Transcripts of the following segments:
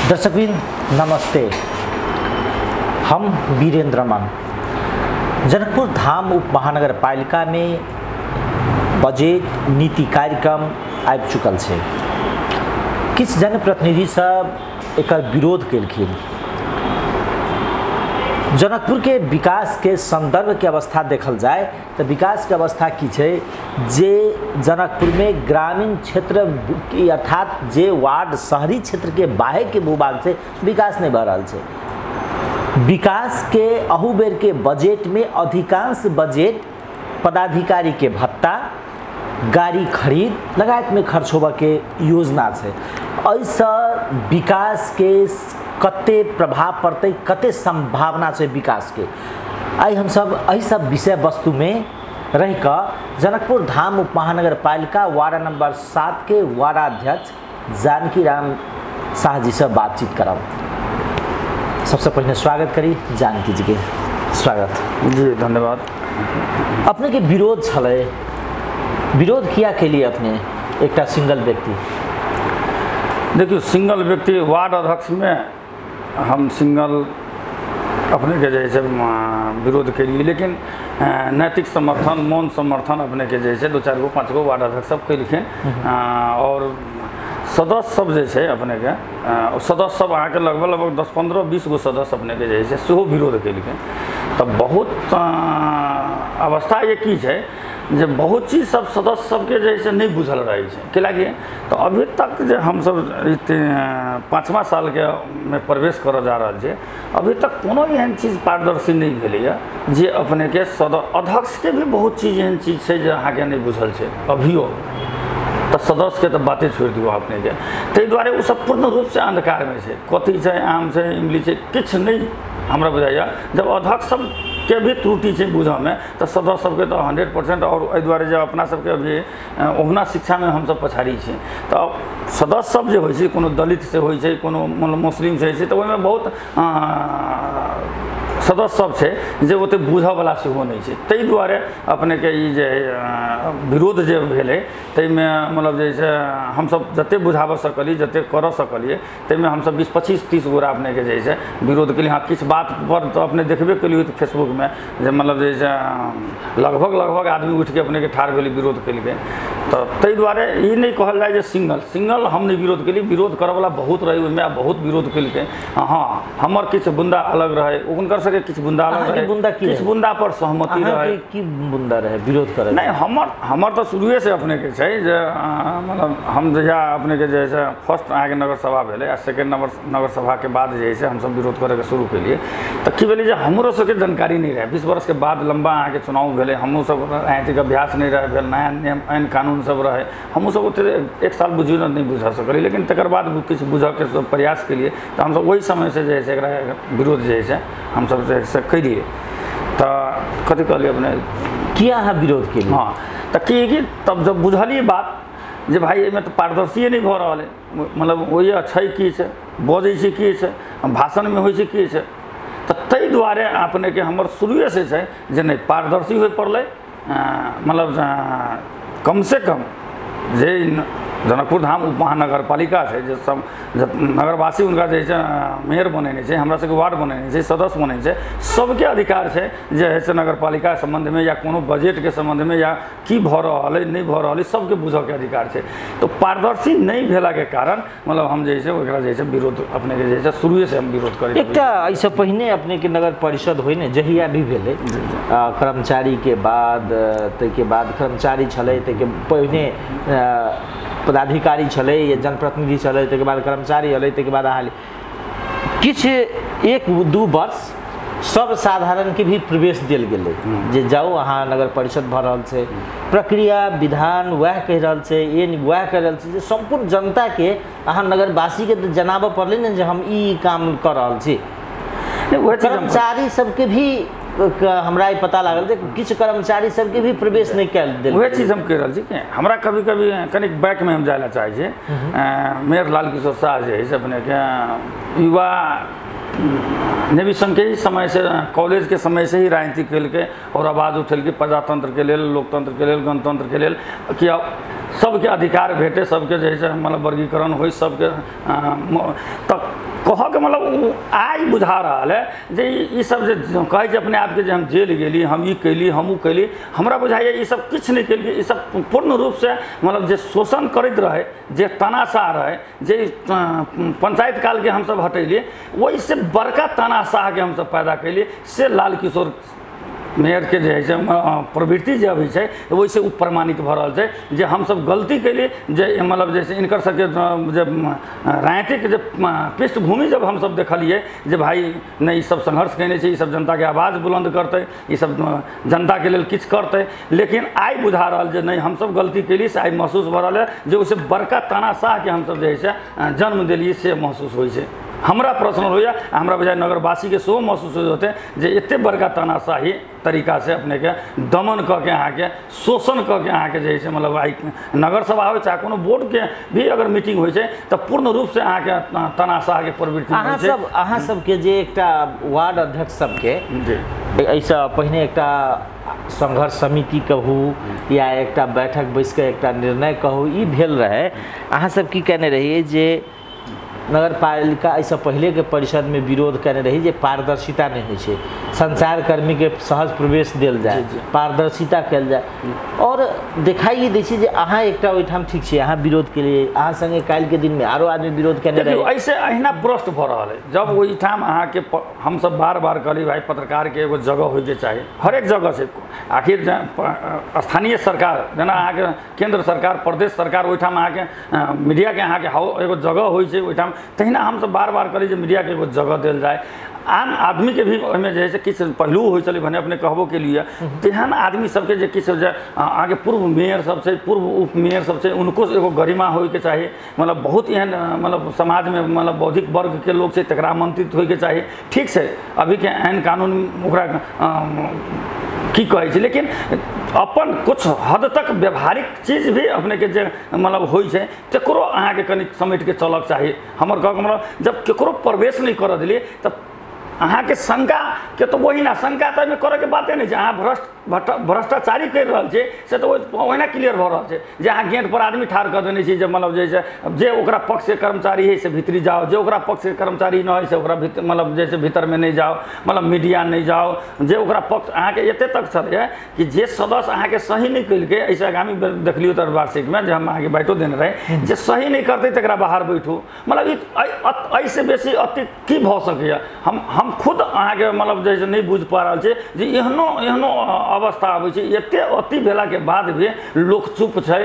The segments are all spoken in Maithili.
दर्शकवृंद नमस्ते। हम वीरेंद्र मान जनकपुर धाम उप महानगर पालिका में बजट नीति कार्यक्रम आबि चुकल छै। किछु जनप्रतिनिधि सब एकर विरोध केलखिन। जनकपुर के विकास के संदर्भ के अवस्था देखल जाए तो विकास के अवस्था की छै जे जनकपुर में ग्रामीण क्षेत्र अर्थात जे वार्ड शहरी क्षेत्र के बाहर के भूभाग से विकास नहीं भऽ रहल छै। विकास के अहू बेर के बजट में अधिकांश बजट पदाधिकारी के भत्ता, गाड़ी खरीद लगायत में खर्च होबऽ के योजना छै। एहिसँ विकास के कते प्रभाव पड़तै, कते संभावना छै विकास के, आइ हमसब एहि सब विषय वस्तु में रहि कऽ जनकपुर धाम उप महानगर पालिका वार्ड नंबर 7 के वार्डाध्यक्ष जानकी राम शाह जी से बातचीत करब। सबसे पहले स्वागत करी जानकी जी के। स्वागत जी, धन्यवाद। अपने के विरोध छलै, विरोध किया के लिए अपने एकटा सिंगल व्यक्ति? देखियौ, सिंगल व्यक्ति वार्ड अध्यक्ष में हम सिंगल अपने के जे छै विरोध केलिए, लेकिन नैतिक समर्थन, मौन समर्थन अपने के जे छै 2-4 गो 5 गो वार्ड अध्यक्ष सब केलखिन। और सदस्य सब जे छै अपने के सदस्य सब अहाँके लगभग लगभग 10, 15, 20 गो सदस्य अपने के जे छै सेहो विरोध केलखिन। तऽ बहुत अवस्था ये की छै जे बहुत चीज सब सदस्य सबके जे छै नहीं बुझल रहै छै। कैलाकि तऽ अभी तक जे हमसब 5वां सालके में प्रवेश करऽ जा रहल छै, अभी तक कोनो एहन चीज पारदर्शी नहीं भेलैए जे अपनेके सदस्य अध्यक्षके भी बहुत चीज एहन चीज छै जे अहाँके नहीं बुझल छै अभियो। तऽ सदस्यके तऽ बाते छोड़ि दियौ अपनेके। ताहि दुआरे ओ सब पूर्ण रूपसँ अन्धकारमे छै। कथी छै, आम छै, इमली छै, किछु नहि हमरा बुझाइए। जब अध्यक्ष सबके भी त्रुटि छै बुझऽमे तऽ सदस्य सबके तऽ 100%। और एहि दुआरे जे अपना सबके अभी ओहुना शिक्षामे हमसब पछाड़ी छी, तऽ सदस्य सब जे होइ छै कोनो दलित से होइ छै, कोनो मुस्लिम से होइ छै, तऽ ओहिमे बहुत सदस्य सब छै जे ओतेक बुझऽवला सेहो नहि छै। ताहि दुआरे अपनेके ई जे विरोध जे भेलै ताहिमे मतलब जे छै हमसब जतेक बुझाबऽ सकलियै, जतेक करऽ सकलियै, ताहिमे हमसब 20, 25, 30 गोरा अपनेके जे छै विरोध केलियै। हँ, किछु बात पर तऽ अपने देखबे केलियै तऽ फेसबुकमे जे मतलब जे छै लगभग लगभग आदमी उठिके अपनेके ठाढ़ भेलै, विरोध केलकै। तऽ ताहि दुआरे ई नहि कहल जाय जे सिंगल सिंगल हम नहि विरोध केलियै, विरोध करऽवला बहुत रहै ओहिमे, बहुत विरोध केलकै। हँ, हमर किछु बुन्दा अलग रहै, हुनकर सबके किछु बुन्दा अलग रहै, किछु बुन्दा पर सहमति रहै। की बुन्दा रहै विरोध करै? नहि, हमर तऽ शुरुएसँ अपनेके छै जे मतलब हम जहिया अपनेके जे छै फर्स्ट अहाँके नगरसभा भेलै आ सेकेंड नगरसभाके बाद जे छै हमसब विरोध करैके शुरू केलियै। तऽ की भेलै जे हमरो सबके जानकारी नहि रहै। 20 वर्षके बाद लम्बा अहाँके चुनाव भेलै, हमहूँ सब राजनीतिक अभ्यास नहि रहै भेल, नया नियम ऐन कानून सब रहै, हमहूँ सब ओतेक 1 साल बुझियौ नहि बुझा सकलियै। लेकिन तकर बाद किछु बुझऽके सब प्रयास केलियै तऽ हमसब ओहि समयसँ जे छै एकरा विरोध जे छै हमसब जे से केलियै। तऽ कथी कहलियै अपने, किया अहाँ विरोध केलियै? हँ, तऽ की कि तब जब बुझलियै बात जे भाइ एहिमे तऽ पारदर्शिए नहि भऽ रहल है, मतलब ओहि छै की छै, बजै छै की छै, भाषणमे होइ छै की छै, तऽ ताहि दुआरे अपनेके हमर शुरुएसँ छै जे नहि पारदर्शी होइ पड़लै। मतलब कमसँ कम जे जनकपुर धाम उप महानगरपालिका छै, जे सब नगरवासी हुनका जे छै मेयर बनेने छै, हमरा सबके वार्ड बनेने छै, सदस्य बनेने छै, सबके अधिकार छै जे है से नगरपालिका सम्बन्धमे या कोनो बजटके सम्बन्धमे या की भऽ रहल है नहि भऽ रहल है सबके बुझऽके अधिकार छै। तऽ पारदर्शी नहि भेलाके कारण मतलब हम जे छै ओकरा जे छै विरोध अपनेके जे छै शुरुएसँ हम विरोध करै। एकटा एहिसँ पहिने अपनेके नगर परिषद होइ ने, जहिया भी भेलै कर्मचारीके बाद, ताहिके बाद कर्मचारी छलै, ताहिके पहिने पदाधिकारी छलै या जनप्रतिनिधि छलै, ताहिके बाद कर्मचारी अलै, ताहिके बाद अहाँ किछु 1-2 वर्ष सब साधारणके भी प्रवेश देल गेलै जे जाउ अहाँ नगर परिषद भऽ रहल छै, प्रक्रिया विधान वएह कहि रहल छै, एन वएह कहि रहल छै जे सम्पूर्ण जनताके अहाँ नगरवासीके तऽ जनाबऽ पड़लै ने जे हम ई काम कऽ रहल छी। कर्मचारी सबके भी हमरा ई पता लागल जे किछु कर्मचारी सबके भी प्रवेश नहि कयल देल। वएह चीज हम कहि रहल छी कि हमरा कभी कभी कनिक बैकमे हम जाय लए चाहै छी। मेयर लाल किशोर शाह जे है से अपनेके युवा नेवी संघ के ही समय से, कॉलेज के समय से ही राजनीति केलकै और आवाज़ उठेलकै प्रजातंत्र के लेल, लोकतंत्र के लेल, गणतंत्र के लेल कि अब सबके अधिकार भेटे, सबके जे है मतलब वर्गीकरण हो, सबके। तऽ कहऽके मतलब आइ बुझा रहल है जे ई सब जे कहै छै अपने आपके जे हम जेल गेली, हम ई कैली, हम ओ कैली, हमरा बुझाइए ई सब किछु नहि केलियै। ई सब पूर्ण रूपसँ मतलब जे शोषण करैत रहै, जे तानाशाह रहै, जे पंचायत कालके हमसब हटेलियै, ओहिसँ बड़का तानाशाहके हमसब पैदा केलियै। से लाल किशोर मेयरके जे है से प्रवृत्ति जे अबै छै ओहिसँ ओ प्रमाणित भऽ रहल छै जे हमसब गलती केलियै। जे मतलब जैसे इनकर सबके जे राजनीतिक जे पृष्ठभूमि जब हमसब देखलियै जे भाइ नहि ई सब संघर्ष केने छै, ई सब जनताके आवाज बुलंद करतै, ई सब जनताके लेल किछु करतै, लेकिन आइ बुझा रहल जे नहि हमसब गलती केलियै। से आइ महसूस भऽ रहल है जे ओहिसँ बड़का तानाशाहके हमसब जे है से जन्म देलियै, से महसूस होइ छै। हमरा प्रश्न होइए, हमरा बुझाइ नगरवासीके सेहो महसूस होते जे एतेक बड़का तानाशाही तरीकासँ अपनेके दमन कऽ के अहाँके शोषण कऽ के अहाँके जे है से मतलब आइ नगरसभा होइ चाहे कोनो बोर्डके भी अगर मीटिंग होइ छै तऽ पूर्ण रूपसँ अहाँके तानाशाहके प्रवृत्ति। अहाँ सबके जे एकटा वार्ड अध्यक्ष सबके एहिसँ पहिने एकटा संघर्ष समिति कहू या एकटा बैठक बैस कऽ एकटा निर्णय कहू, ई भेल रहै। अहाँ सब की कहने रहियै जे नगरपालिका एहिसँ पहिलेके परिषदमे विरोध कयने रही जे पारदर्शिता नहि होइ छै, संचारकर्मीके सहज प्रवेश देल जाय, पारदर्शिता कयल जाय। और देखाइ दै छै जे अहाँ एकटा ओहिठाम ठीक छै, अहाँ विरोध केलियै, अहाँ संगे काल्हिके दिनमे आरो आदमी विरोध केने रहै। ऐसे अहिना भ्रष्ट भऽ रहल है। जब ओहिठाम अहाँके हमसब बार बार कहली भाइ पत्रकारके एगो जगह होइके चाही, हरेक जगह छै। आखिर स्थानीय सरकार जेना अहाँके केन्द्र सरकार, प्रदेश सरकार, ओहिठाम अहाँके मीडियाके अहाँके एगो जगह होइ छै ओहिठाम। तहिना हमसब बार बार कहली जे मीडियाके एगो जगह देल जाय, आम आदमीके भी ओहिमे जे है से किछु पहलू होइ छलै, भने अपने कहबो केलियै। तेहन आदमी सबके जे किछु जे अहाँके पूर्व मेयर सब छै, पूर्व उप मेयर सब छै, उनको एगो गरिमा होइके चाही। मतलब बहुत एहन मतलब समाजमे मतलब बौद्धिक वर्गके लोक छै तकरा आमंत्रित होइके चाही। ठीक छै, अभीके एहन कानून ओकरा की कहै छै, लेकिन अपन कुछ हद तक व्यवहारिक चीज भी अपनेके जे मतलब होइ छै तकरो अहाँके कनि समेटिके चलऽके चाही। हमर कहऽके मतलब जब केकरो प्रवेश नहि करऽ देलियै तऽ अहाँके शंकाके तऽ वही ना, शंका तऽ एहिमे करऽके बाते नहि छै। अहाँ भ्रष्टाचारी करि रहल छियै से तऽ ओहिना क्लियर भऽ रहल छै जे अहाँ गेट पर आदमी ठाढ़ कऽ देने छी जे मतलब जे छै जे ओकरा पक्षके कर्मचारी है से भीतरी जाओ, जे ओकरा पक्षके कर्मचारी न है से ओकरा मतलब जे छै भीतरमे नहि जाओ, मतलब मीडिया नहि जाओ, जे ओकरा पक्ष। अहाँके एते तक छलै कि जे सदस्य अहाँके सही नहि केलकै, एहिसँ आगामी देखलियौ तऽ वार्षिकमे जे हम अहाँके बाइटो देने रही जे सही नहि करतै तकरा बाहर बैठू। मतलब एहिसँ बेसी अति की भऽ सकैए? हम खुद अहाँके मतलब जे नहि बुझि पा रहल छै जे एहनो एहनो अवस्था आबै छै। एते अति भेलाके बाद भी लोक चुप छै,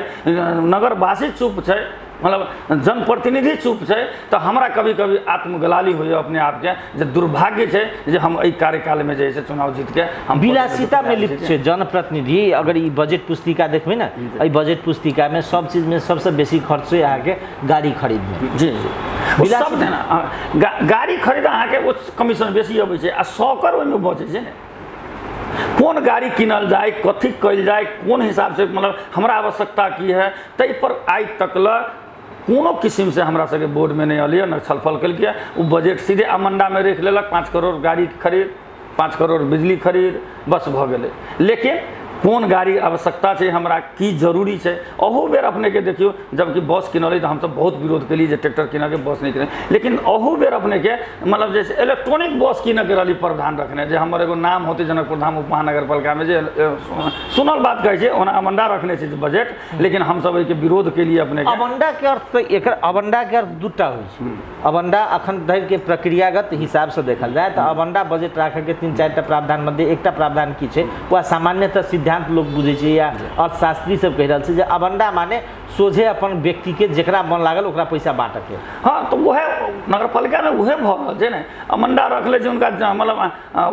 नगरवासी चुप छै, मतलब जनप्रतिनिधि चुप छै। तऽ हमरा कभी कभी आत्मग्लानि होइए अपने आपके जे दुर्भाग्य छै जे हम एहि कार्यकालमे जे है से चुनाव जीतके हम विलासितामे लिप्त छै जनप्रतिनिधि। अगर ई बजट पुस्तिका देखबै ने, एहि बजट पुस्तिकामे सब चीजमे सबसँ बेसी खर्च छै अहाँके गाड़ी खरीदमे। जी जी, सब दिन गाड़ी खरीद अहाँके ओ कमीशन बेसी अबै छै आ सौकर ओहिमे बचै छै ने। कोन गाड़ी किनल जाय, कथी कयल जाय, कोन हिसाबसँ मतलब हमरा आवश्यकता की है, ताहि पर आइ तक लए कोनो किसिमसँ हमरा सबके बोर्डमे नहि अलियै, न छलफल केलकै। ओ बजट सीधे अमंडामे राखि लेलक, 5 करोड़ गाड़ी खरीद, 5 करोड़ बिजली खरीद, बस भऽ गेलै। लेकिन कोन गाड़ी आवश्यकता छै हमरा, की जरूरी छै, अहू बेर अपनेके देखियौ जबकि बस किनलै तऽ हमसब बहुत विरोध केलियै जे ट्रैक्टर किनऽके बस नहि किनऽ, लेकिन अहू बेर अपनेके मतलब जे इलेक्ट्रॉनिक बस किनऽके रहली प्रावधान रखने जे हमर एगो नाम होतै जनकपुर धाम उप महानगरपालिकामे, जे सुनल बात कहै छै। ओना अमंडा रखने छै बजट, लेकिन हमसब एहिके विरोध केलियै अपनेके। अमंडाके अर्थ तऽ एकर अमंडाके अर्थ दूटा होइ छै। अमंडा अखन धरिके प्रक्रियागत हिसाबसँ देखल जाय तऽ अमंडा बजट राखऽके 3-4 टा प्रावधान मध्ये एकटा प्रावधान की छै, वह सामान्यतः सिद्धांत लोग बुझै छै या अर्थशास्त्री सब कहि रहल छै जे अबंडा माने सोझे अपन व्यक्तिके जेकरा मन लागल ओकरा पैसा बाँटके। हाँ, तऽ उएह नगरपालिकामे उएह भऽ रहल छै ने। अमंडा रखले छै हुनका, मतलब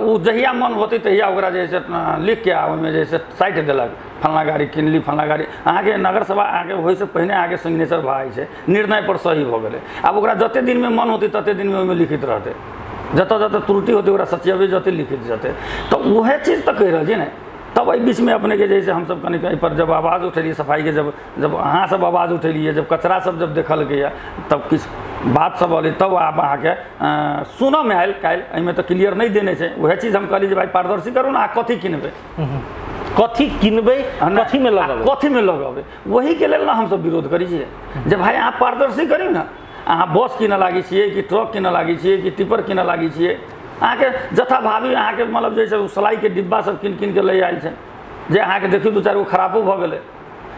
ओ जहिया मन होतै तहिया ओकरा जे है से लिखके आ ओहिमे जे है से साटि देलक, फल्लाँ गाड़ी किनली, फल्लाँ गाड़ी। अहाँके नगरसभा अहाँके होइसँ पहिने अहाँके सिग्नेचर भऽ जाइ छै, निर्णय पर सही भऽ गेलै। आब ओकरा जते दिनमे मन होतै तते दिनमे ओहिमे लिखित रहतै, जतऽ जतऽ त्रुटि होतै ओकरा सचिवे जते लिखित जेतै। तऽ उएह चीज तऽ कहि रहल छी ने। तब एहि बीचमे अपनेके जे है हमसब कनिक एहिपर जब आवाज़ उठेलियै सफाइके, जब जब अहाँ सब आवाज़ उठेलियै, जब कचरा सब जब देखलकैए तब किछु बात सब अलै, तब आब अहाँके सुनऽमे आयल काल्हि। एहिमे तऽ क्लियर नहि देने छै, उएह चीज हम कहलियै जे भाइ पारदर्शी करू ने, अहाँ कथी किनबै, कथी किनबै, कथीमे लगबै, कथीमे लगबै, वहीके लेल ने हमसब विरोध करै छियै जे भाइ अहाँ पारदर्शी करू ने। अहाँ बस कीनऽ लागै छियै कि ट्रक कीनऽ लागै छियै कि टिपर कीनऽ लागै छियै। अहाँके जथाभावी अहाँके मतलब जे छै सलाइके डिब्बा सब कीन कीन के लै आयल छै जे अहाँके देखियौ 2-4 गो खराबो भऽ गेलै।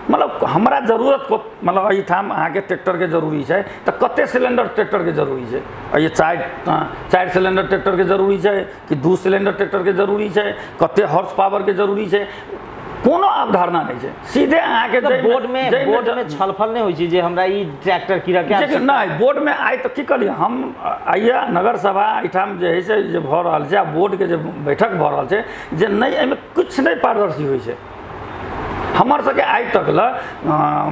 मतलब हमरा जरूरत को मतलब एहिठाम अहाँके ट्रैक्टरके जरूरी छै तऽ कते सिलेंडर ट्रैक्टरके जरूरी छै, ये 4 सिलेंडर ट्रैक्टरके जरूरी छै कि 2 सिलेंडर ट्रैक्टरके जरूरी छै, कते हॉर्स पावरके जरूरी छै, कोनो अवधारणा नहि छै। सीधे अहाँके बोर्डमे छलफल नहि होइ छै जे हमरा ई ट्रैक्टर किनऽ के नहि। बोर्डमे आइ तऽ की कहलियै हम, आइए नगरसभा एहिठाम जे हइ से जे भऽ रहल छै आ बोर्डके जे बैठक भऽ रहल छै जे नहि एहिमे किछु नहि पारदर्शी होइ छै। हमर सबके आइ तक लए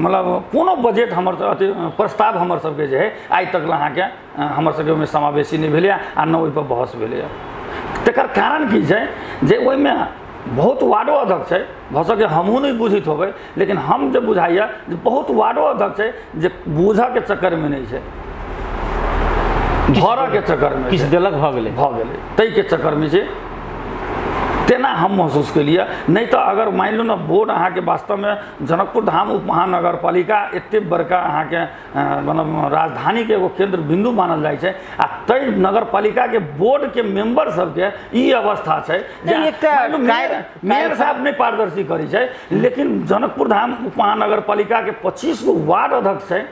मतलब कोनो बजट हमर अथी प्रस्ताव हमर सबके जे है आइ तक लए अहाँके हमर सबके ओहिमे समावेशी नहि भेलैए आ न ओहिपर बहस भेलैए। तकर कारण की छै जे ओहिमे बहुत वार्डो अध्यक्ष छै, भऽ सकै हमहूँ नहि बुझैत होबै, लेकिन हम जे बुझाइए जे बहुत वार्डो अध्यक्ष छै जे बूझऽके चक्करमे नहि छै, भरऽके चक्करमे किछु देलक भऽ गेलै ताहिके चक्करमे छै, तेना हम महसूस केलियै। नहि तऽ अगर मानि लू ने बोर्ड अहाँके वास्तवमे जनकपुर धाम उप महानगरपालिका एतेक बड़का अहाँके मतलब राजधानीके एगो केन्द्र बिन्दु मानल जाइ छै आ ताहि नगरपालिकाके बोर्डके मेम्बर सबके ई अवस्था छै जे मेयर साहब नहि पारदर्शी करै छै, लेकिन जनकपुर धाम उप महानगरपालिकाके 25 गो वार्ड अध्यक्ष छै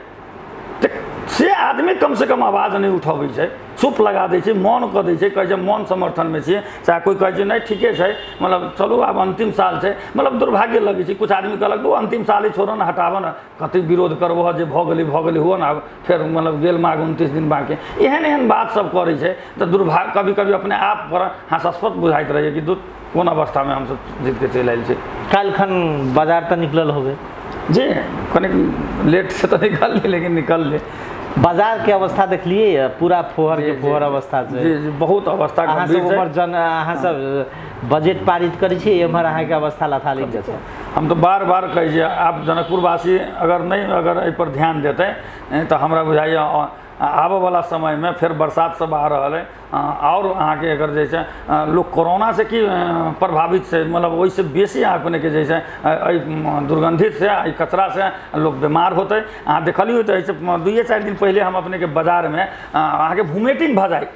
से आदमी कमसँ कम आवाज नहि उठबै छै, चुप लगा दै छै, मौन कऽ दै छै, कहै छै मौन समर्थनमे छियै, चाहे कोइ कहै छै नहि ठीके छै मतलब चलू आब अन्तिम साल छै। मतलब दुर्भाग्य लगै छै, किछु आदमी कहलक ओ अन्तिम साल ही छोड़ऽ ने, हटाबऽ ने, कतेक विरोध करबह जे भऽ गेलै हुअ ने, आब फेर मतलब गेल माघ 29 दिन बाँकी, एहन एहन बात सब करै छै तऽ दुर्भाग्य कभी कभी अपने आप पर हास्यास्पद बुझाइत रहैए कि कोन अवस्थामे हमसब जीतके चलि आयल छी। काल्हिखन बाजार तऽ निकलल होबै जी, कनिक लेटसँ तऽ निकललै लेकिन निकललै। बाजार के अवस्था देखलिए पूरा फोहर के फोहर अवस्था छै जी जी, बहुत अवस्था गंभीर छै। अहाँ अहाँ सब बजट पारित करै छी, एम्हर अहाँके अवस्था लथा लागि जाइ छै। हम तऽ बार बार कहै छियै आब जनकपुरवासी अगर नहि अगर एहिपर ध्यान देतै तऽ हमरा बुझाइए आबऽवला समयमे फेर बरसात सब आ रहल है आओर अहाँके एकर जे छै लोक कोरोनासँ की प्रभावित छै, मतलब ओहिसँ बेसी अपनेके जे छै एहि दुर्गन्धितसँ एहि कचरासँ लोक बीमार होतै। अहाँ देखलियै तऽ एहिसँ 2-4 दिन पहिले हम अपनेके बाजारमे अहाँके वोमिटिंग भऽ जाइ,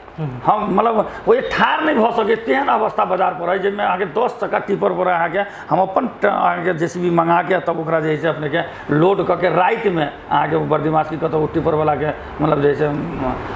हम मतलब ओहि ठाढ़ नहि भऽ सकै तेहन अवस्था बाजार पर है जाहिमे अहाँके 10 चक्का टिपर पर अहाँके हम अपन अहाँके जेसीबी मँगाके तब ओकरा जे छै अपनेके लोड कऽ के रातिमे अहाँके बर्दिमास की कतहु टिपरवलाके मतलब जे छै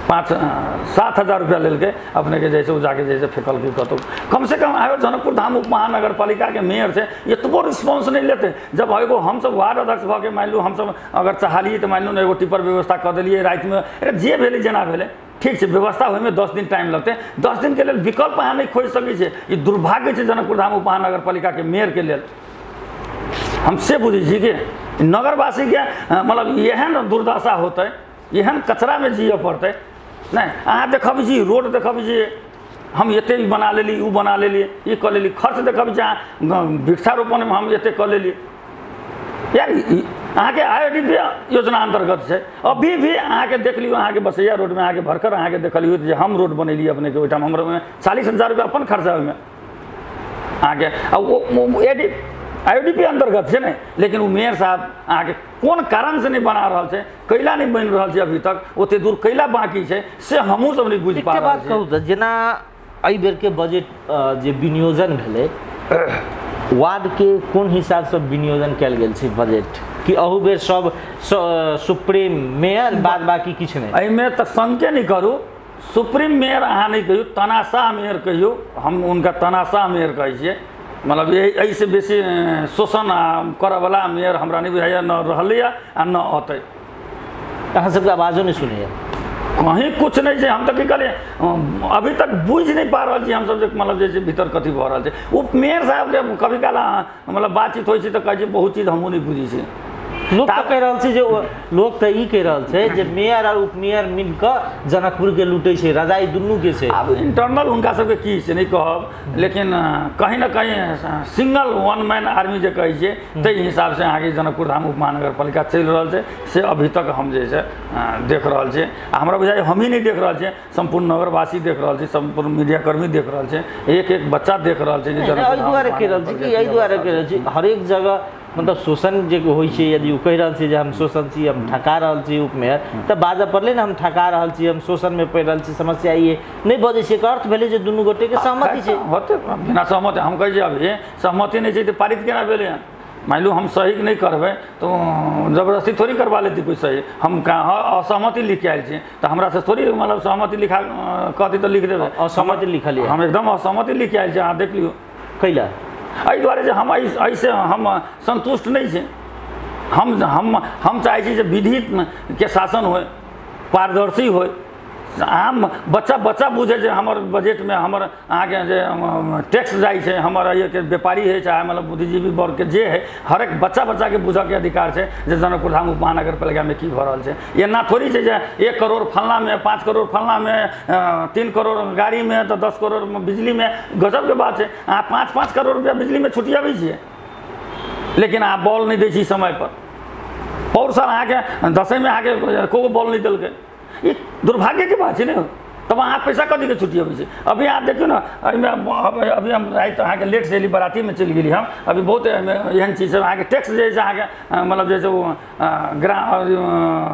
5-7 हजार रुपया लेलकै अपनेके जे छै ओ जाके जे छै फेकलकै कतहु। कमसँ कम आयो जनकपुर धाम उप महानगरपालिकाके मेयर छै एतबो रिस्पॉन्स नहि लेतै। जब एगो हमसब वार्ड अध्यक्ष भऽ के मानि लू हमसब अगर चाहलियै तऽ मानि लू ने एगो टिपर व्यवस्था कऽ देलियै रातिमे, जे भेलै जेना भेलै ठीक छै, व्यवस्था होइमे 10 दिन टाइम लगतै, 10 दिनके लेल विकल्प अहाँ नहि खोजि सकै छियै। ई दुर्भाग्य छै जनकपुर धाम उप महानगरपालिकाके मेयरके लेल। हम से बुझै छी कि नगरवासीके मतलब एहन दुर्दशा होतै, एहन कचरामे जियऽ पड़तै। नहि अहाँ देखबै छी रोड देखबै छी हम एते बना लेली ओ बना लेली ई कऽ लेली, खर्च देखबै छी अहाँ वृक्षारोपणमे हम एते कऽ लेली। यार अहाँके आईओडीपी योजना अन्तर्गत छै, अभी भी अहाँके देख लियौ अहाँके बसैया रोडमे अहाँके भरकर अहाँके देखलियौ जे हम रोड बनेलियै अपनेके ओहिठाम हमर ओहिमे 40 हजार रुपया अपन खर्चा ओहिमे अहाँके आ ओ आईओडीपी अन्तर्गत छै ने, लेकिन ओ मेयर साहब अहाँके कोन कारणसँ नहि बना रहल छै, कैला नहि बनि रहल छै अभी तक, ओते दूर कैला बाँकी छै से हमहूँ सब नहि बुझि पा रहल छी। बात कहू तऽ जेना एहि बेरके बजट जे विनियोजन भेलै वार्डके कोन हिसाबसँ विनियोजन कयल गेल छै बजट, कि अहू बेर सब सुप्रीम मेयर बाद बाकी किछु नहि? एहिमे तऽ शंके नहि करू, सुप्रीम मेयर अहाँ नहि कहियौ, तानाशाह मेयर कहियौ, हम हुनका तानाशाह मेयर कहै छियै। मतलब एहिसँ बेसी शोषण करऽवला मेयर हमरा नहि बुझाइए न रहलैए आ न औतै। अहाँ सबके आवाजो नहि सुनैए, कहीं कुछ नहीं छै। हम तऽ की कहलियै अभी तक बुझि नहि पा रहल छी हमसब जे मतलब जे छै भीतर कथी भऽ रहल छै। ओ मेयर साहबके कभी काल मतलब बातचीत होइ छै तऽ कहै छै बहुत चीज हमहूँ नहि बुझै छियै। लोक तऽ कहि रहल छै जे लोक तऽ ई कहि रहल छै जे मेयर और उपमेयर मिल कऽ जनकपुर के लूटै छै, रजाई दुनू के छै। आब इंटरनल हुनका सबके की से नहि कहब, लेकिन कहीं ना कहीं सिंगल वन मैन आर्मी जे कहै छियै ताहि हिसाबसँ अहाँके जनकपुर धाम उप महानगरपालिका चलि रहल छै से अभी तक हम जे छै देख रहल छियै। आ हमरा बुझाइए हमही नहि देख रहल छियै, सम्पूर्ण नगरवासी देख रहल छै, सम्पूर्ण मीडियाकर्मी देख रहल छै, एक एक बच्चा देख रहल छै। एहि दुआरे कहि रहल छी कि एहि दुआरे कहि रहल छी हरेक जगह मतलब शोषण जे होइ छै, यदि ओ कहि रहल छै जे हम शोषण छी, हम ठका रहल छी उपमेयर, तऽ बाजऽ पड़लै ने हम ठका रहल छी, हम शोषणमे पड़ि रहल छी, समस्या ई नहि बजै छै। एकर अर्थ भेलै जे दुनू गोटेके सहमति छै। होतै बिना सहमति, हम कहै छी अभी सहमति नहि छै तऽ पारित केना भेलै हँ? मानि लू हम सही नहि करबै तऽ जबरदस्ती थोड़ी करवा लेती कोइ सही। हम असहमति लिख के आयल छी तऽ हमरासँ थोड़ी मतलब सहमति लिखा कहती तऽ लिख देबै। असहमति लिखलियै? हम एकदम असहमति लिख के आयल छी, अहाँ देख लियौ। कैला? एहि दुआरे जे हम एहिसँ हम सन्तुष्ट नहि छी। हम हम हम चाहै छी जे विधिके शासन होइ, पारदर्शी होइ, आम बच्चा बच्चा बुझे जे हमर बजटमे हमर अहाँके जे टैक्स जाइ छै, हमर एहिके व्यापारी हइ चाहे मतलब बुद्धिजीवी वर्गके जे हइ, हरेक बच्चा बच्चाके बुझऽके अधिकार छै जे जनकपुर धाम उप महानगरपालिकामे की भऽ रहल छै। एना थोड़ी छै जे 1 करोड़ फल्लाँमे, 5 करोड़ फल्लाँमे, 3 करोड़ गाड़ीमे तऽ 10 करोड़ बिजलीमे। गजबके बात छै, अहाँ 5-5 करोड़ रुपैआ बिजलीमे छुटियाबै छियै, लेकिन अहाँ बॉल नहि दै छी समयपर। पौर साल अहाँके दसैँमे अहाँके एको गो बॉल नहि देलकै, ई दुर्भाग्यके बात छै ने। तब अहाँ पैसा कथीके छुट्टी अबै छै? अभी अहाँ देखियौ ने, एहिमे अभी हम राति अहाँके लेटसँ अयली, बरातीमे चलि गेली हम। अभी बहुत एहिमे एहन चीज सब अहाँके टैक्स जे छै अहाँके मतलब जे छै ओ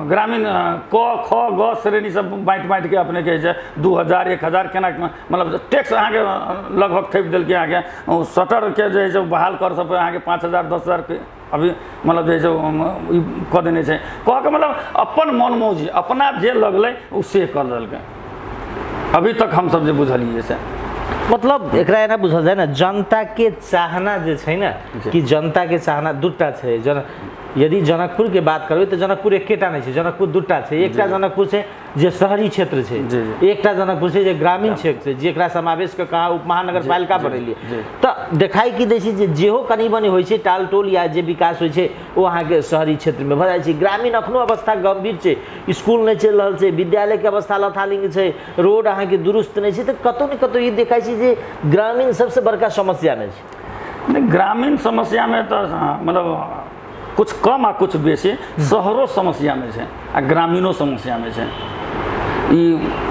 ग्रामीण क ख ग श्रेणी सब बाँटि बाँटिके अपनेके जे छै 2000 1000 केना मतलब टैक्स अहाँके लगभग थोपि देलकै। अहाँके ओ शटरके जे छै बहाल कर सब अहाँके 5000 10,000 अभी मतलब जे छै ई कऽ देने छै। कहऽके मतलब अपन मन मौजी अपना जे लगलै ओ से कर देलकै। अभी तक हमसब जे बुझलियै से मतलब एकरा एना बुझल जाय ने, जनता के चाहना जे छै ने, कि जनता के चाहना दूटा छै। यदि जनकपुर के बात करबै तऽ जनकपुर एकेटा नहि छै, जनकपुर दूटा छै। एकटा जनकपुर छै जे शहरी क्षेत्र छै, एकटा जनकपुर छै जे ग्रामीण क्षेत्र छै, जेकरा समावेश कऽ कऽ उप महानगरपालिका बनेलियै। तऽ देखाइ की दै छै जे जेहो कनि मनि होइ छै टाल टोल या जे विकास होइ छै ओ अहाँके शहरी क्षेत्रमे भऽ जाइ छै। ग्रामीण अखनो अवस्था गम्भीर छै, स्कूल नहि चलि रहल छै, विद्यालयके अवस्था लथालिंग छै, रोड अहाँके दुरुस्त नहि छै। तऽ कतहु ने कतहु ई देखाइ छै जे ग्रामीण सबसँ बड़का समस्यामे छै। नहि, ग्रामीण समस्यामे तऽ मतलब कुछ कम आ कुछ बेसी, शहरो समस्यामे छै आ ग्रामीणो समस्यामे छै। ई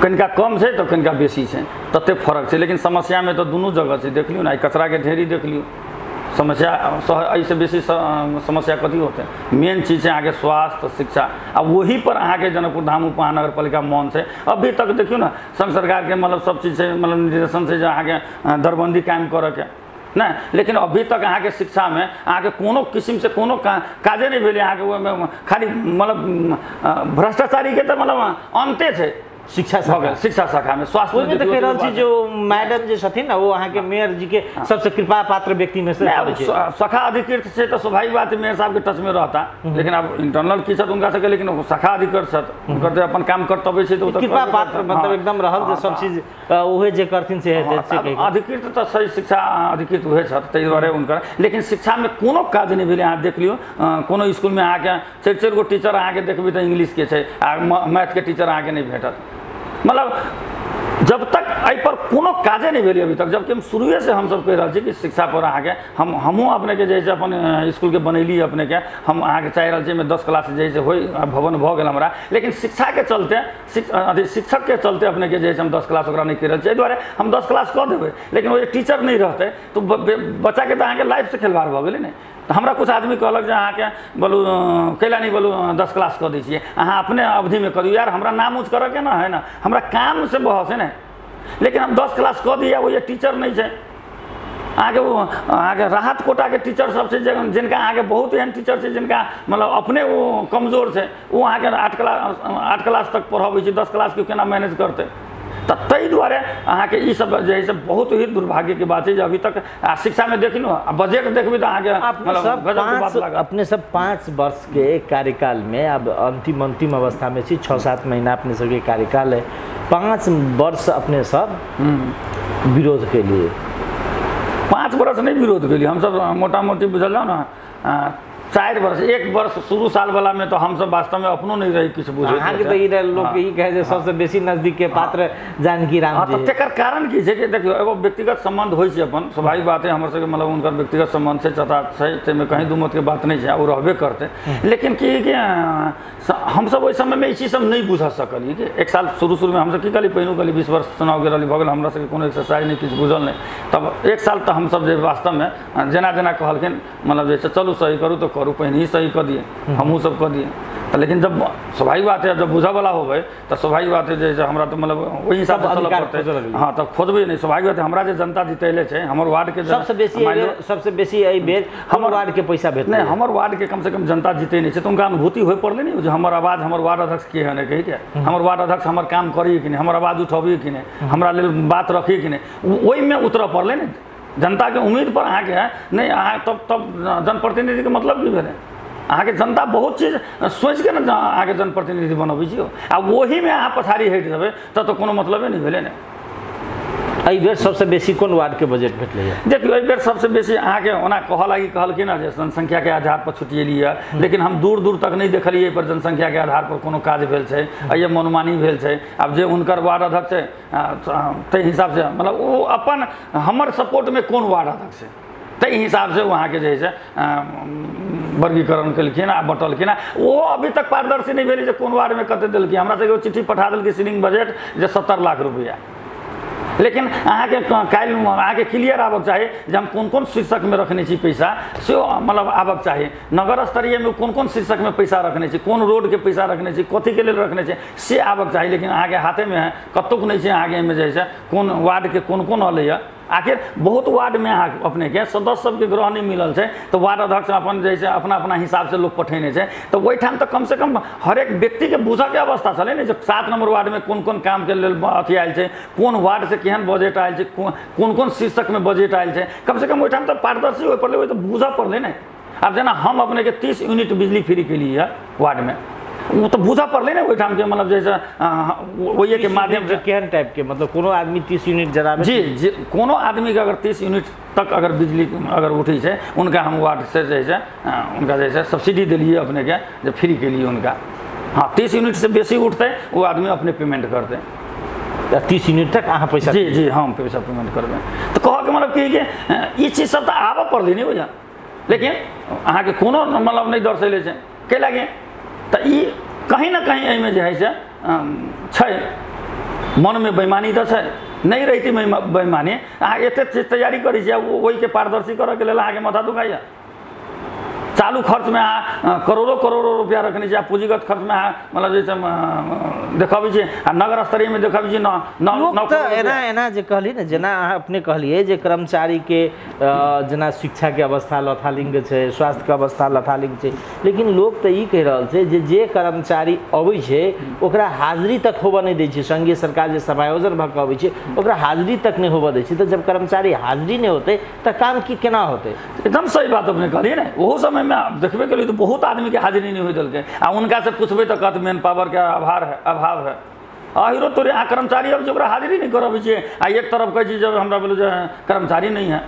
कनिका कम छै तऽ कनिका बेसी छै, ततेक फरक छै, लेकिन समस्यामे तऽ दुनू जगह छै। देख लियौ ने, कचराके ढेरी देख लियौ, समस्या एहिसँ बेसी समस्या कथी होतै? मेन चीज छै अहाँके स्वास्थ्य, शिक्षा, आ ओही पर अहाँके जनकपुर धाम उप महानगरपालिका मौन छै। अभी तक देखियौ ने, संघ सरकारके मतलब सब चीज छै, मतलब निर्देशन छै जे अहाँके दरबन्दी कायम करऽके नहि, लेकिन अभी तक अहाँके शिक्षामे अहाँके कोनो किसिमसँ कोनो काजे नहि भेलै। अहाँके ओहिमे खाली मतलब भ्रष्टाचारीके तऽ मतलब अन्ते छै शिक्षा भऽ गेल शिक्षा शाखामे। स्वास्थ्य ओहिमे तऽ कहि रहल छी जे मैडम जे छथिन ने ओ अहाँके मेयर जीके सबसँ कृपा पात्र व्यक्तिमे से शाखा अधिकृत छै तऽ स्वाभाविक बात मेयर साहबके टचमे रहता, लेकिन आब इंटरनल की छथि हुनका सबके, लेकिन शाखा अधिकृत छथि, हुनकर तऽ अपन काम कर्तव्य छै। तऽ कृपा पात्र मतलब एकदम रहल जे सब चीज उहे जे करथिन से हेतै। अधिकृत तऽ सही शिक्षा अधिकृत उहे छथि, ताहि दुआरे हुनकर। लेकिन शिक्षामे कोनो काज नहि भेलै। अहाँ देख लियौ, कोनो स्कूलमे अहाँके 4-4 गो टीचर अहाँके देखबै तऽ इंग्लिशके छै आ मैथके टीचर अहाँके नहि भेटत। मतलब जब तक एहिपर कोनो काजे नहि भेलै अभी तक, जबकि हम शुरुएसँ हमसब कहि रहल छी कि शिक्षा पर अहाँके हमहूँ अपनेके जे छै अपन इसकुलके बनैली, अपनेके हम अहाँके चाहि रहल छी एहिमे 10 क्लास जे छै होइ भवन भऽ गेल हमरा, लेकिन शिक्षाके चलते अथी शिक्षकके चलते अपनेके जे छै हम 10 क्लास ओकरा नहि कहि रहल छी। एहि दुआरे हम 10 क्लास कऽ देबै, लेकिन ओ जे टीचर नहि रहतै तऽ बच्चाके तऽ अहाँके लाइफसँ खेलबाड़ भऽ गेलै ने। तऽ हमरा कुछ आदमी कहलक जे अहाँके बोलू कैला नहि बोलू 10 क्लास कऽ दै छियै, अहाँ अपने अवधिमे करू। यार हमरा नाम ऊँच करऽके ने है ने, हमरा कामसँ बहस है ने, लेकिन हम 10 क्लास कऽ दिए, ओ जे टीचर नहि छै अहाँके, ओ अहाँके राहत कोटाके टीचर सब छै जिनका अहाँके बहुत एहन टीचर छै जिनका मतलब अपने ओ कमजोर छै, ओ अहाँके 8 क्लास तक पढ़बै छै, 10 क्लासके केना मैनेज करतै? तऽ ताहि दुआरे अहाँके ई सब जे है से बहुत ही दुर्भाग्यके बात छै जे अभी तक शिक्षामे देखियौ आ बजट देखबै तऽ अहाँके अपने सब 5 वर्षके कार्यकालमे आब अन्तिम अन्तिम अवस्थामे छी, 6-7 महीना अपने सबके कार्यकाल है। 5 वर्ष अपने सब विरोध केलिए? 5 वर्ष नहि विरोध केलिए हमसब, मोटा मोटी बुझल जाउ ने 4 वर्ष 1 वर्ष शुरू साल वाला में तो हम सब वास्तव में अपनो नहीं रही किछु बुझैत। अहाँके तऽ ई लोक ई कहै जे सबसे बेसी नजदीक के पात्र जानकी राम जी। तकर कारण की छै कि देखियौ एगो व्यक्तिगत संबंध होइ छै अपन, स्वाभाविक बात है हमर सबके मतलब हुनकर व्यक्तिगत संबंध छै, चचा छै, ताहिमे कहीं दू मत के बात नहीं छै, ओ रहबे करतै। लेकिन की कि हमसब ओहि समयमे ई चीज सब नहीं बुझ सकलियै कि 1 साल शुरू शुरूमे हमसब की कहली पहिनो कहली 20 वर्ष चुनाव के रहली भऽ गेल, हमरा सबके कोनो एक्सरसाइज नहि किछु बुझल नहि। तब 1 साल तऽ हमसब जे वास्तवमे जेना जेना कहलखिन मतलब जे चलू सही करू तऽ करू, पहिने ही सही कऽ दिए, हमहूँ सब कऽ दिए। तऽ लेकिन जब स्वाभाविक बात है जब बुझऽवला होबै तऽ स्वाभाविक बात है जे हमरा तऽ मतलब ओहि हिसाबसँ चलऽ पड़तै। हाँ तब खोजबै नहि, स्वाभाविक बात है हमरा जे जनता जितैले छै हमर वार्डके सबसे बेसी एहि बेर हमर वार्डके पैसा भेटलै नहि, हमर वार्डके कमसँ कम जनता जितै नहि छै तऽ हुनका अनुभूति होइ पड़लै ने जे हमर आवाज हमर वार्ड अध्यक्ष के है कहिके, हमर वार्ड अध्यक्ष हमर काम करिए कि नहि, हमर आवाज उठबिए कि नहि, हमरा लेल बात रखिए कि नहि, ओहिमे उतरऽ पड़लै ने जनताके उम्मीद पर अहाँके नहि। अहाँ तब तब जनप्रतिनिधिके मतलब की भेलै? अहाँके जनता बहुत चीज सोचिके ने अहाँके जनप्रतिनिधि बनबै छी आ ओहीमे अहाँ पछाड़ी हटि जेबै तब तऽ कोनो मतलबे नहि भेलै ने। एहि बेर सबसे बेसी कोन वार्डके बजट भेटलै? देखियौ एहि बेर सबसे बेसी अहाँके ओना कहऽ लागि कहलखिन हँ जे जनसंख्याके आधार पर छुटिएली है, लेकिन हम दूर दूर तक नहि देखलियै एहि पर जनसंख्याके आधार पर कोनो काज भेल छै, एहि मनमानी भेल छै। आब जे हुनकर वार्ड अध्यक्ष छै ताहि हिसाबसँ मतलब ओ अपन हमर सपोर्टमे कोन वार्ड अध्यक्ष छै ताहि हिसाबसँ वहाँके जे है से वर्गीकरण केलखिन आ बँटलखिन। ओ अभी तक पारदर्शी नहि भेलै जे कोन वार्डमे कतेक देलखिन। हमरा सबके चिट्ठी पठा देलकै सीलिंग बजट जे 70 लाख रुपैआ, लेकिन अहाँके काल्हि अहाँके क्लियर आबक चाही जे हम कोन कोन शीर्षकमे रखने छी पैसा, से मतलब आबक चाही। नगर स्तरीयमे कोन कोन शीर्षकमे पैसा रखने छी, कोन रोडके पैसा रखने छी, कथीके लेल रखने छी, से आबक चाही। लेकिन अहाँके हाथेमे है, कतहु नहि छै अहाँके एहिमे जे है कोन वार्डके कोन कोन अलैए। आखिर बहुत वार्डमे अहाँ अपनेके सदस्य सबके ग्रह नहि मिलल छै तऽ वार्ड अध्यक्ष अपन जे छै अपना अपना हिसाबसँ लोक पठेने छै, तऽ ओहिठाम तऽ कमसँ कम हरेक व्यक्तिके बुझऽके अवस्था छलै ने जे 7 नंबर वार्डमे कोन कोन कामके लेल अथी आयल छै, कोन वार्डसँ केहन बजट आयल छै, कोन कोन शीर्षकमे बजट आयल छै। कमसँ कम ओहिठाम तऽ पारदर्शी होइ पड़लै, ओहि तऽ बुझऽ पड़लै ने। आब जेना हम अपनेके 30 यूनिट बिजली फ्री केलियै हँ वार्डमे, ओ तऽ बुझऽ पड़लै ने ओहिठामके मतलब जे छै ओहिके माध्यमसँ केहन टाइपके मतलब कोनो आदमी 30 यूनिट जराबै। जी जी, कोनो आदमीके अगर 30 यूनिट तक अगर बिजली अगर उठै छै उनका हम वार्डसँ जे छै उनका जे छै सब्सिडी देलियै अपनेके जे फ्री केलियै उनका। हाँ 30 यूनिटसँ बेसी उठतै ओ आदमी अपने पेमेंट करतै। 30 यूनिट तक अहाँ पैसा? जी जी, हम पैसा पेमेंट करबै। तऽ कहऽके मतलब की कि ई चीज सब तऽ आबऽ पड़लै ने बुझा, लेकिन अहाँके कोनो मतलब नहि दर्शैले छै कै लागे तऽ ई कहीं ना कहीं एहिमे जे है से छै मनमे बेईमानी तऽ छै, नहि रहितै बेईमानी अहाँ एतेक चीज तैयारी करै छियै ओहिके पारदर्शी करऽके लेल अहाँके माथा दुखाइए। चालू खर्चमे अहाँ करोड़ों करोड़ों रुपया रखने छी आ पूँजीगत खर्चमे अहाँ मतलब जे छै देखबै छी आ नगर स्तरीयमे देखबै छी न तऽ एना एना जे कहलियै ने, जेना अहाँ अपने कहलियै जे कर्मचारीके जेना शिक्षाके अवस्था लथालिंग छै, स्वास्थ्यके अवस्था लथालिंग छै, लेकिन लोक तऽ ई कहि रहल छै जे जे कर्मचारी अबै छै ओकरा हाजिरी तक होबऽ नहि दै छै। संघीय सरकार जे समायोजन भऽ कऽ अबै छै ओकरा हाजिरी तक नहि होबऽ दै छै, तऽ जब कर्मचारी हाजिरी नहि होतै तऽ काम की केना होतै? एकदम सही बात अपने कहलियै ने। ओहो समयमे देखबे केलियै तऽ बहुत आदमीके हाजिरी नहि होइ देलकै आ हुनकासँ पुछबै तऽ कहत मैन पावरके अभाव है। आहिरो तोरे अहाँ कर्मचारी अबै छै ओकरा हाजिरी नहि करबै छियै आ एक तरफ कहै छी जब हमरा बोलू जे कर्मचारी नहि है।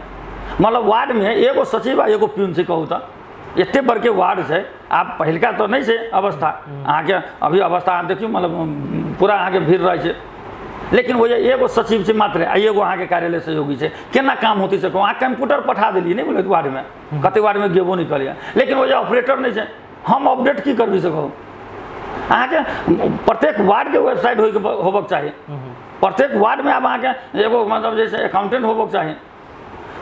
मतलब वार्डमे एगो सचिव आ एगो प्यून छै, कहू तऽ एतेक बड़के वार्ड छै। आब पहिलका तऽ नहि छै अवस्था, अहाँके अभी अवस्था अहाँ देखियौ मतलब पूरा अहाँके भीड़ रहै छै, लेकिन ओ एगो सचिव छै मात्र आ एगो अहाँके कार्यालय सहयोगी छै, केना काम होतै से कहू? अहाँ कम्प्यूटर पठा देलियै नहि बोलै वार्डमे, कतेक वार्डमे गेबो नहि करियै, लेकिन ओ जे ऑपरेटर नहि छै, हम अपडेट की करबै से कहू? अहाँके प्रत्येक वार्डके वेबसाइट होबक चाही, प्रत्येक वार्डमे आब अहाँके एगो मतलब जे छै अकाउंटेंट होबक चाही।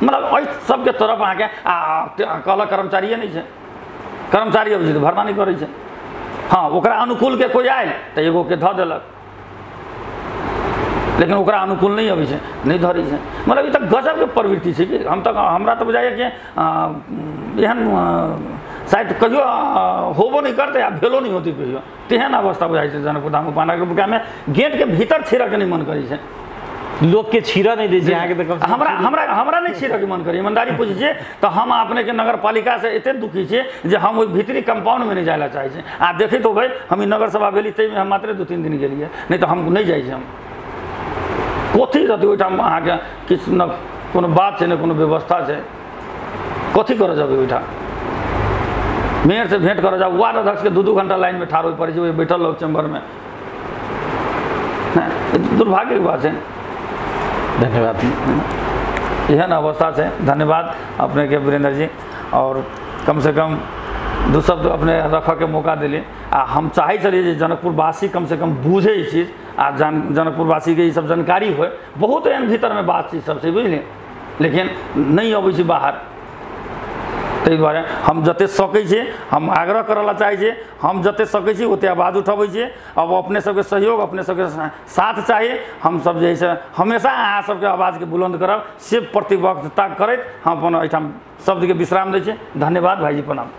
मतलब एहि सबके तरफ अहाँके आ कहलक कर्मचारिए नहि छै, कर्मचारी अबै छै तऽ भरना नहि करै छै। हाँ ओकरा अनुकूलके कोइ आयल तऽ एगोके धऽ देलक, लेकिन ओकरा अनुकूल नहि अबै छै, नहि धरै छै। मतलब ई तऽ गजबके प्रवृत्ति छै कि हम तऽ हमरा तऽ बुझाइए कि एहन शायद कहियो होबो नहि करतै आ भेलो नहि होतै कहियो, तेहन अवस्था बुझाइ छै जनकपुर धाम उपनगरपालिकामे। गेटके भीतर छिड़ऽके नहि मन करै छै, लोकके छिड़ऽ नहि दै छै अहाँके। तऽ हमरा हमरा हमरा नहि छिड़ऽके मन करै, ईमानदारी पूछै छियै तऽ हम अपनेके नगरपालिकासँ एतेक दुखी छियै जे हम ओहि भीतरी कम्पाउंडमे नहि जाइ लए चाहै छी। आ देखैत होबै हम ई नगरसभा भेली ताहिमे हम मात्र 2-3 दिन गेलियै, नहि तऽ हम नहि जाइ छी। हम कथी रहतै ओहिठाम अहाँके किछु ने कोनो बात छै ने कोनो व्यवस्था छै, कथी करऽ जेबै ओहिठाम? मेयरसँ भेँट करऽ जाउ, वार्ड अध्यक्षके 2-2 घंटा लाइनमे ठाढ़ होय पड़ै छै, ओहि बैठल रहू चैम्बरमे। दुर्भाग्यके बात छै। धन्यवाद। एहन अवस्था छै। धन्यवाद अपनेके वीरेंद्र जी, और कमसँ कम 2 शब्द अपने रखऽके मौका दिली। आ हम चाहै छलियै जे जनकपुरवासी कमसँ कम बुझै ई चीज, आ जनकपुरवासीके ई सब जानकारी होय। बहुत एहन भीतरमे बातचीत सब छै बुझलियै, लेकिन नहि अबै छै बाहर। ताहि दुआरे हम जते सकै छी हम आग्रह करऽ लए चाहै छी, हम जते सकै छी ओते आवाज उठबै छी। अब अपने सबके सहयोग, अपने सबके साथ चाही। हमसब जे है से हमेशा अहाँ सबके आवाजके बुलंद करब, से प्रतिबद्धता करैत हम अपन एहिठाम शब्दके विश्राम दै छी। धन्यवाद भाईजी, प्रणाम।